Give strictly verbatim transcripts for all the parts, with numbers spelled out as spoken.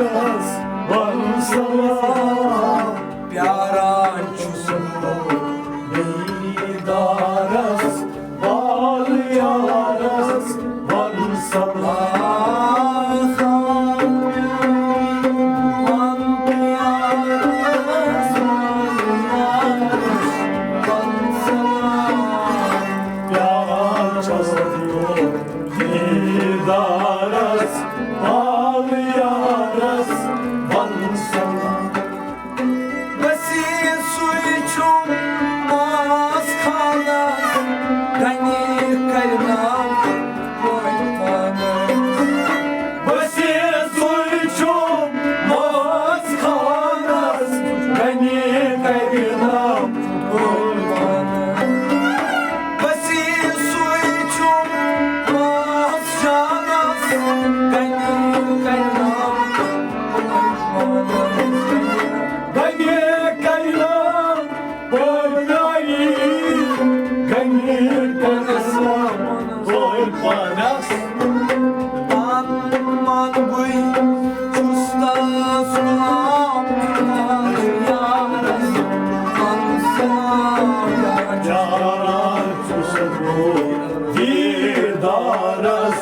وَن سَلام۔ پیاران چھُس بہٕ دیٖدارَس، بال یارَس، وَن سَلام۔ وَن یارَس، وَن یارَس، وَن سَلام۔ پیاران چھُس بہٕ دیٖدارَس، بال یارَس، وَن سَلام۔ بس یہِ سُے چھُم ماس خانس، غنی کرناو وٲلۍ پانس۔ بس یہِ سُے چھُم ماس خانس، غنی کرناو وٲلۍ پانس۔ بس یہِ سُے چھُم ماس جانس، غنی کرناو وٲلۍ پانس۔ غنی کرناو وٲلۍ پانس۔ غنی کرناو وٲلۍ پانس۔ پان مان بٕے چھُس تس غلام، یارس وَن سَلام۔ یارس چھُس بہٕ دیٖدارس،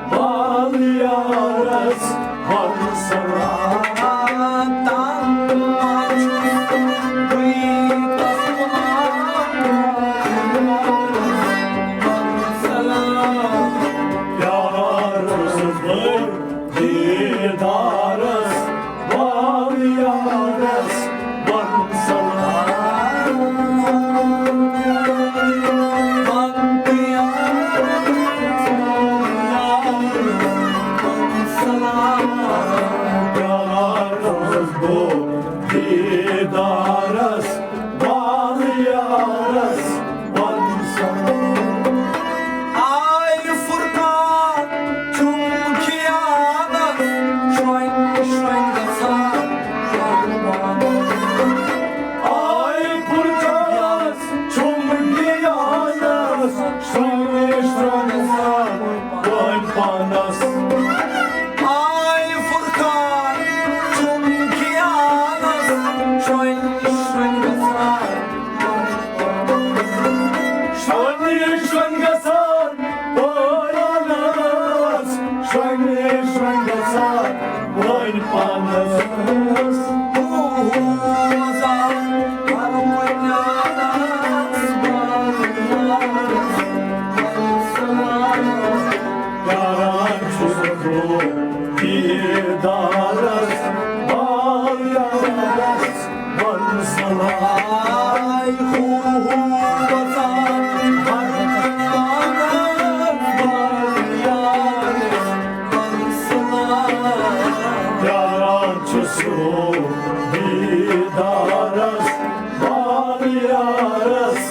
بال یارس وَن سَلام۔ تن من چھُس بٕے تس غلام، یارس وَن سَلام۔ یارس چھُس بہٕ دیٖدارس، بال یارس وَن سَلام۔ وَن تہٕ یارس، یارس وَن سَلام۔ پیاران چھُس بہٕ دیٖدارس، بال یارس وَن سَلام۔ آے فرقان چھُم خیالس، شرٛۄنٛگۍ شرٛۄنٛگۍ گژھان۔ آے فرقانس چھُم خیالس، شرٛۄنٛگۍ شرٛۄنٛگۍ گژھان وٲلۍ پانس۔ آے فرقان چھُم خیالس، شرٛۄنٛگۍ شرٛۄنٛگۍ گژھان۔ شرٛۄنٛگۍ شرٛۄنٛگۍ گژھان وٲلۍ پانس، شرٛۄنٛگۍ شرٛۄنٛگۍ گژھان وٲلۍ پانس۔ پیاران چھُس بہٕ دیٖدارس، بال یارس وَن سَلام۔ ہو ہو گژھان ہر پانس، بال یارس وَن سَلام۔ پیاران چھُس بہٕ دیٖدارس، بال یارس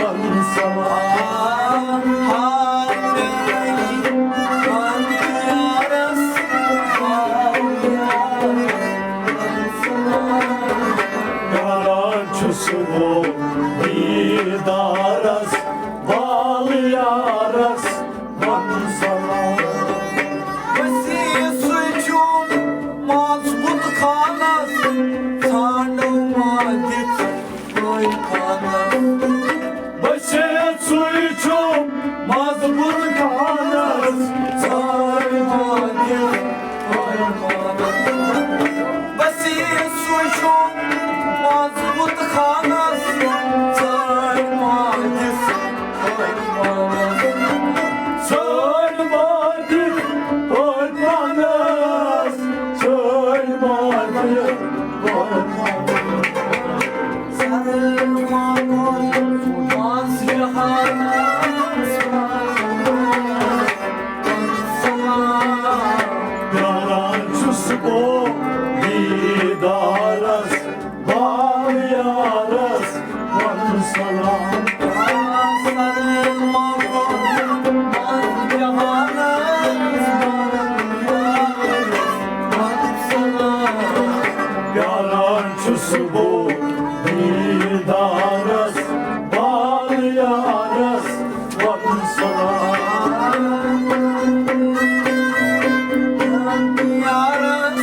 وَن سَلام۔ ہاے میٛانہِ بال یارس، بال یارس وَن سَلام۔ پیاران چھُس بہٕ دیٖدارس، بال یارس وَن سَلام۔ وسیع سُے چھُم مضبوٗط خانس، ژھانٛڈو ما دِتھ وٲلۍ پانس۔ وسیع سُے چھُم مضبوٗط خانس، ژھانٛڈو ما دِتھ وٲلۍ پانس۔ وسیع سُے چھُم مضبوٗط خانس، ژھانٛڈ ما دِتھ ژھٲنۍ ماجہِ پٲٹھۍ پانس، ژھٲنۍ ماجہِ پٲٹھۍ پانس۔ سرما گوٚو پانس جہانس۔ پیاران چھُس بہٕ دیٖدارس، بال یارس وَن سَلام۔ پیاران چھُس بہٕ دیٖدارس، بال یارس وَن سَلام۔ یارس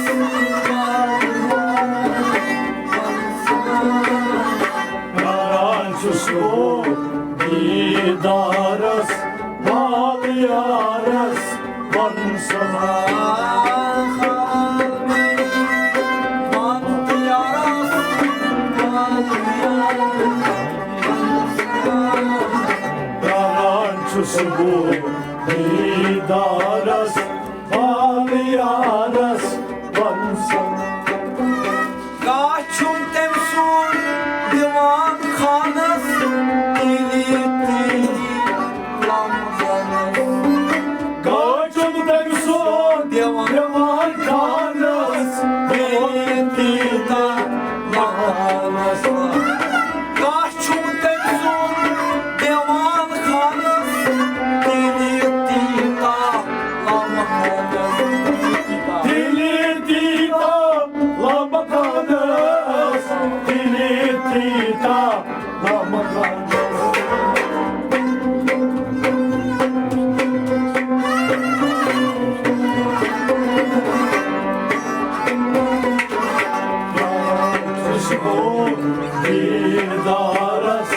دیٖدارس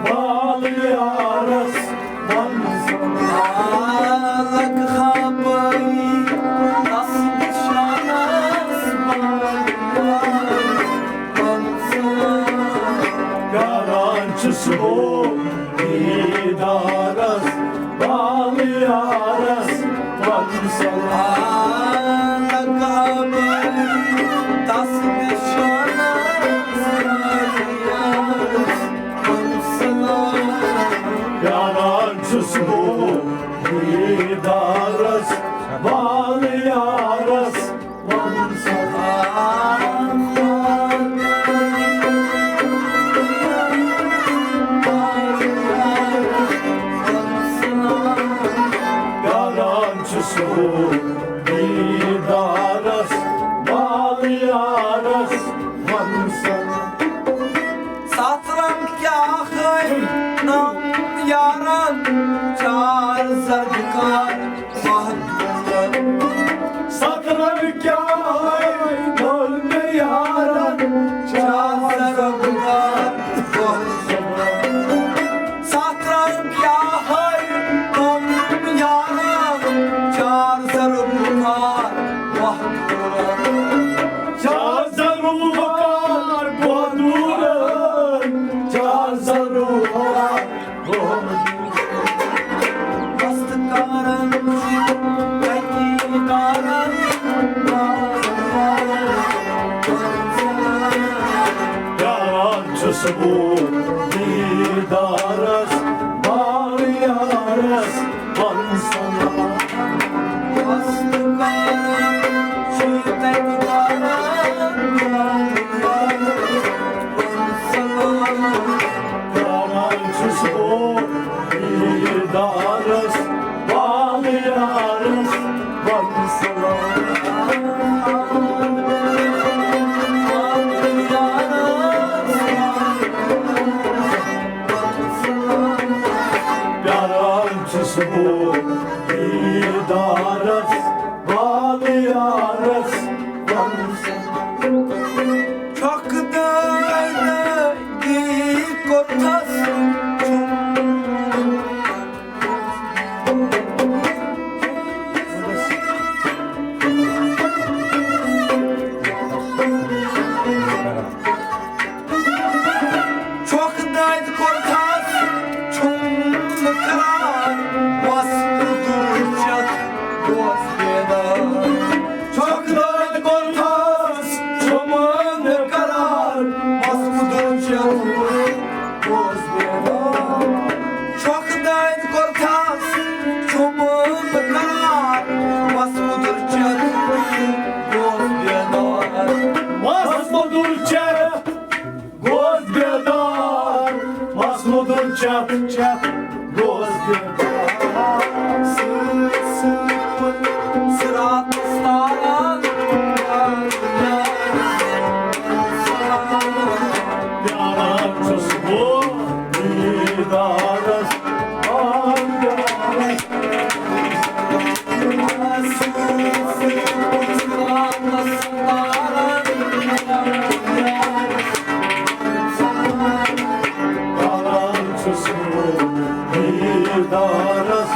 بال یارس وَن سلام۔ لگ ہا بٲیی تس نشانس بال یارس وَن سلام۔ پیاران چھُس بہٕ دیٖدارس بال یارس وَن سلام۔ لگ ہا بٲیی تس نشانس بال یارس وَن سلام۔ پیاران چھُس بہٕ دیٖدارس بال یارس وَن سلام۔ پیاران چھُس بہٕ دیٖدارس بال یارس وَن سلام۔ ستھ رنگ کیٛاہ ہٲوۍ نم یارن، چار زرد کار محدود۔ ستھ رنگ کیٛاہ ہٲوۍ نم یارن، چار زرد کار محدود۔ ستھ رنگ کیٛاہ ہٲوۍ نم یارن، چار زرد کار محدود۔ چار زرد کار محدود۔ چار زرد کار محدود۔ دستکارن چھُ تٔتی کارن۔ پیاران چھُس بہٕ دیٖدارس بال یارس وَن سلام۔ دستکارن چھُ تٔتی کارن۔ پیاران چھُس بہٕ دیٖدارس بال یارس وَن سلام۔ پیاران چھُس بہٕ دیٖدارس بال یارس وَن سلام۔ چھۄکھ دٲدۍ دٲدۍ کوٚرتھس چھُم۔ چھۄکھ دٲدۍ کوٚرتھس چھُم نہٕ قرار، بس کُدُر چٮ۪تھ گوس بیدار۔ چھۄکھ دٲدۍ کوٚرتھس چھُم نہٕ قرار، بس کُدُر چٮ۪تھ گوس بیدار۔ چھۄکھ دٲدۍ کوٚرتھس چھُم نہٕ قرار، بس کُدُر چٮ۪تھ گوس بیدار۔ بس کُدُر چٮ۪تھ گوس بیدار، مس مُدُر چٮ۪تھ چٮ۪تھ گوس بیدار۔ سۭتۍ سۭتۍ پھُٹ صراطس تاران۔ پیاران چھُس بہٕ دیٖدارس، آ، پیاران۔ کران چھُس بہٕ دیٖدارس،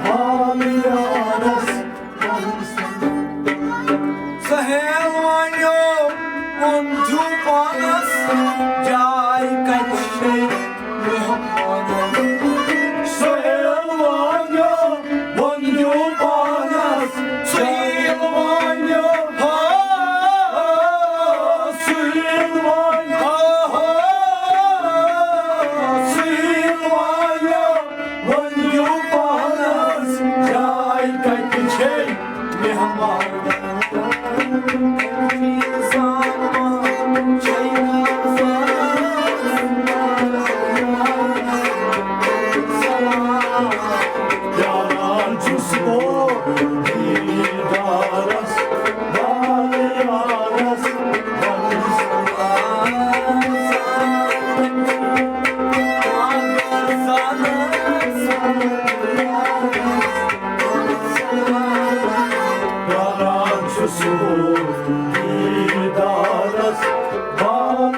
بال یارس۔ سہیل وانیو ووٚن دیو پانس، جاے کتہِ چھے مہمانس؟ سہیل وانیو ووٚن دیو پانس، سہیل وانیو، ہا، سہیل وانیو، ہا، سہیل وانیو ووٚن دیو پانس، جاے کتہِ چھے مہمان۔ پیاران چھُس بہٕ دیٖدارس، بال یارس۔ پیاران چھُس بہٕ دیٖدارس، بال